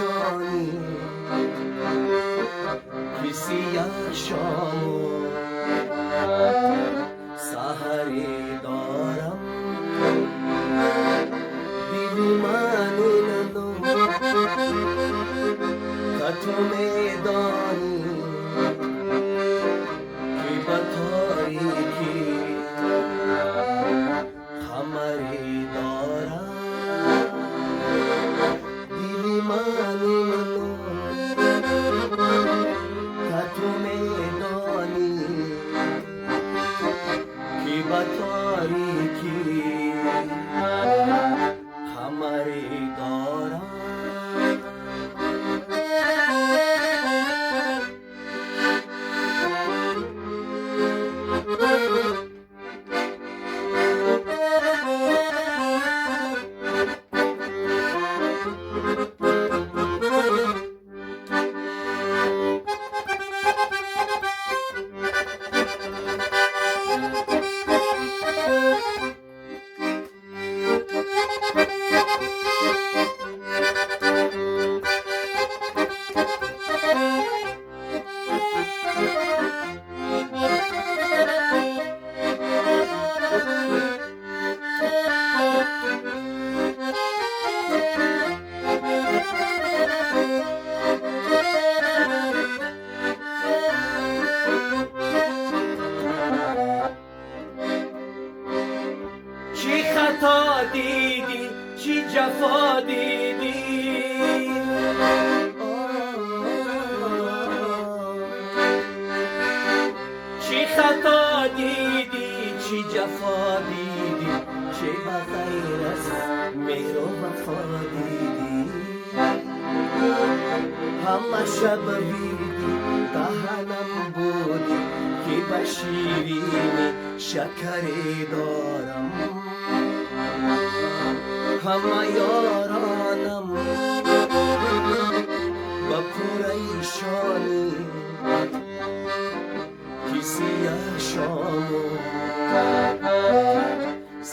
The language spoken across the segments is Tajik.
пурайшонӣ ки сиёҳ шому саҳарӣ дорам дили ман инану ка ту медонӣ ки ба торикӣ қамарӣ дорам дили ман инану ка ту медонӣ ки ба торикӣ қамарӣ дорам. Чӣ хато дидӣ, чӣ ҷафо дидӣ, чӣ хато дидӣ, чӣ ҷафо дидӣ, чӣ ба ғайр аз меҳру вафо дидӣ. Ҳама шаб видӣ даҳанам будӣ ки ба ширинӣ шакарӣ дорам. Ҳама ёронам ба пурайшонӣ ки сиёҳ шому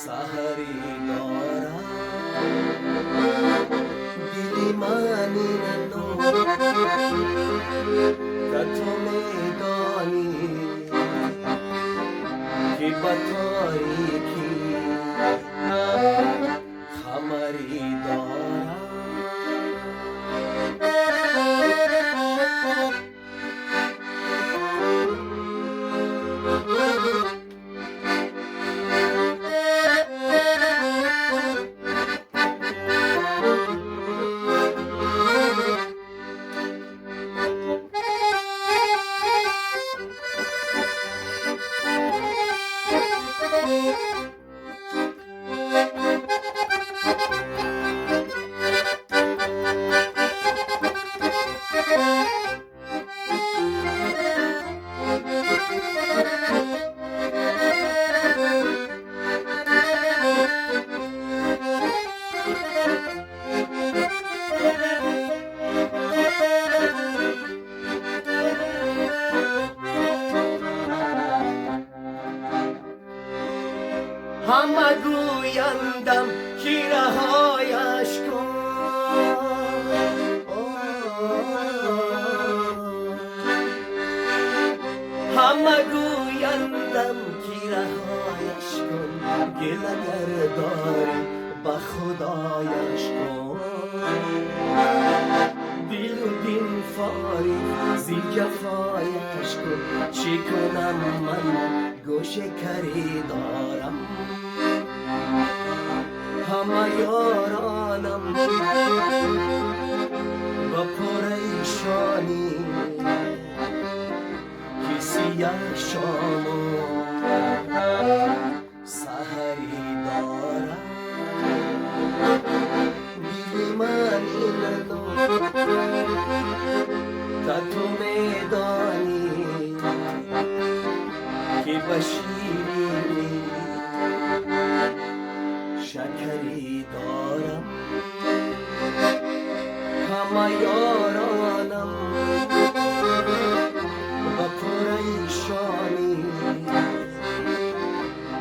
саҳарӣ дорам. Дили ман инану ка ту медонӣ ки ба торикӣ қамарӣ дорам. Ҳама гӯяндам ки раҳояш кун, ҳама гӯяндам ки раҳояш кун, гил агар дорӣ ба худояш кун. Дилу дин фориғ зи ҷафояш кун, чӣ кунам ман гӯши карӣ дорам. Ҳама ёронам ба пурайшонӣ ки сиёҳ шому саҳарӣ дорам. Дили ман инану ка ту медонӣ ки ба ширинӣ шакарӣ дорам. Ҳама ёронам ба пурайшонӣ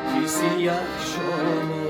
ки сиёҳ шому